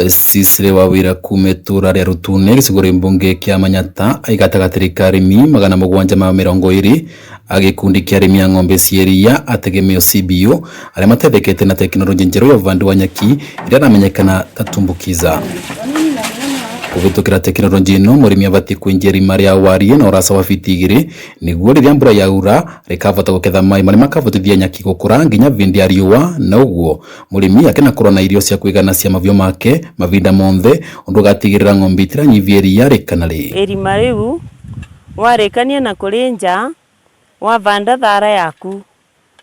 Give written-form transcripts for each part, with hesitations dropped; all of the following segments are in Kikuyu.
Cicely Wawira kuma itũra rĩa Rutune gĩcigo rĩa mbunge kĩa Manyata ai gatagatĩ ka arĩmi 720 a gĩkundi kĩa arĩmi a ng'ombe cia iria ategemeo CBO arĩa matethekete na tekinoronjĩ njerũ ya ũbandi wa nyeki ĩrĩa ĩramenyekana ta tumbukiza. Kũhĩtũkĩra tekinoronjĩ ĩno mũrĩmi abatiĩ kwenja irima rĩa wariĩ na ũraca wa fiti 2 nĩguo rĩrĩa mbura yaura rĩkavota gũketha maĩ marĩa makavotithia nyeki gũkũra nginya vĩndĩ ya riũa na ũguo mũrĩmi akenakorwo na irio cia kũigana cia mahiũ make mavinda monthe ũndũ ũgatigĩrĩra ng'ombe itiranyivia iria rĩ kana rĩ. Irima rĩu warĩkania na kũrĩenja wavanda thara yaku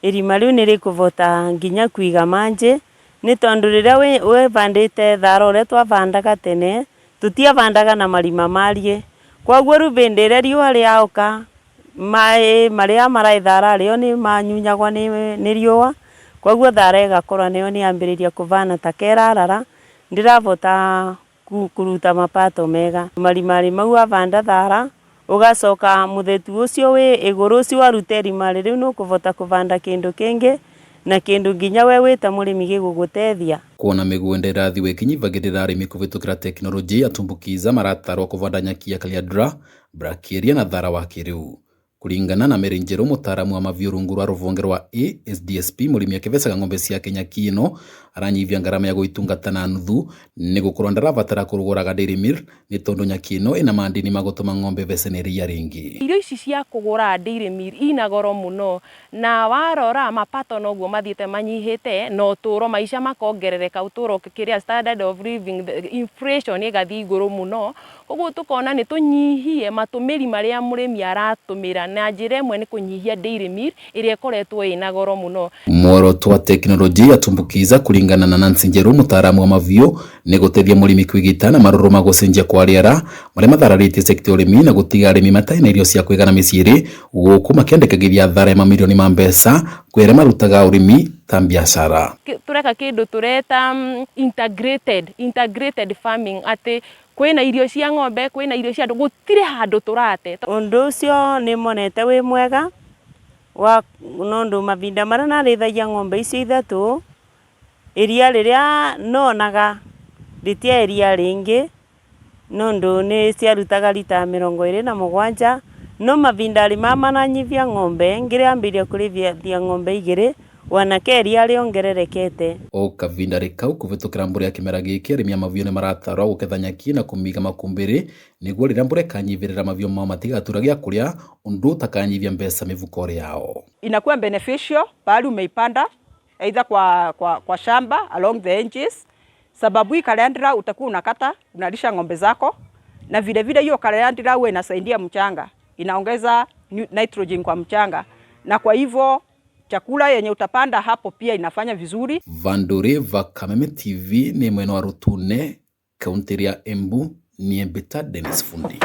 irima rĩu nĩ rĩkũvota nginya kũiga manjĩ nĩ tondũ rĩrĩa wĩvandĩte thara ũrĩa twavandaga tene tũtiavandaga na marima mariĩ koguo rĩu hĩndĩ ĩrĩa riũa rĩaũka maĩ marĩa maraĩ thara rĩo nĩ manyunyagwo nĩ riũa koguo thara ĩgakorwo nĩyo nĩyambĩrĩria kũvana ta kerarara ndĩravota kũruta mapato mega. Marima mau wavanda thara ũgacoka mũthetu ũcio wĩ igũrũ ũcio waruta irima rĩu nĩ ũkũvota kũvanda kĩndũ kĩngĩ na kĩndũ nginya we wĩ ta mũrĩmi gĩgũgũteithia. Kuona mĩgũnda ĩrathiĩ ĩkĩnyivagĩrĩra arĩmi kũhĩtũkĩra tekinoronjĩ ya tumbukiza maratarwo kũvanda nyeki ya Calliandra, Brachiaria na thara wa kĩrĩu. Kũringana na Mary Njerũ mũtaaramu wa mahiũ rungu rwa rũhonge rwa ASDSP mũrĩmi akĩvecaga ng'ombe ciake nyeki ĩno aranyivia ngarama ya gũitungata na nuthu nĩ gũkorwo ndarabatara kũrũgũraga dairy meal nĩ tondũ nyeki ĩno ĩna madini ma gũtũma ng'ombe ĩvece nĩ iria rĩingĩ. Irio ici cia kũgũra dairy meal ina goro mũno na warora mapato noguo mathiĩte manyihĩte na ũtũro maica makongerereka ũtũro kĩrĩa standard of living inflation ĩgathiĩ igũrũ mũno koguo tũkona nĩ tũnyihie matũmĩri marĩa mũrĩmi aratũmĩra na njĩra ĩmwe nĩ kũnyihia dairy meal ĩrĩa ĩkoretwo ĩna goro mũno. Muoroto wa tekinoronjĩ ya tumbukiza kũringana na Nancy Njerũ mũtaaramu wa mahiũ nĩ gũteithia mũrĩmi kwĩgita na marũrũ ma gũcenjia kwa rĩera marĩa mathararĩtie sekta ya ũrĩmi na gũtiga arĩmi matarĩ na irio cia kũigana mĩciĩ-inĩ gũkũ makĩandĩkagĩria thara ya mamirioni ma mbeca kwĩ arĩa marutaga ũrĩmi ta biacara. Tũreka kĩndũ tũreta integrated farming atĩ kwĩna irio cia ng'ombe kwĩna irio cia andũ gũtirĩ handũ tũrate. Ũndũ ũcio nĩ monete wĩ mwega wa nondũ mavinda marĩa narĩithagia ng'ombe icio ithatũ iria rĩrĩa nonaga rĩtiarĩ iria rĩingĩ nondũ nĩ ciarutaga rita 27 no mavinda ma mananyivia ng'ombe ngĩrĩambĩrĩria kũrĩithia ng'ombe 2 wanake iria rĩongererekete. O kavinda kau kũhĩtũkĩra mbura ya kĩmera gĩkĩ arĩmi a mahiũ nĩ maratarwo gũketha nyeki na kũmĩiga makũmbĩrĩ nĩguo rĩrĩa mbura ĩkanyivĩrĩra mahiũ mao matigatura gĩa kũrĩa ũndũ ũtakanyivia mbeca mĩhuko yao. Inakuwa beneficial pahali umeipanda either kwa shamba along the edges, sababu hii Calliandra utakuwa unakata unalisha ng'ombe zako, na vile vile hiyo Calliandra huwa inasaidia mchanga, inaongeza nitrogen kwa mchanga, na kwa hivyo chakula yenye utapanda hapo pia inafanya vizuri. Vanduri va Kameme TV ni mwena wa Rutune kaunti ya Embu ni Embita Dennis Fundi.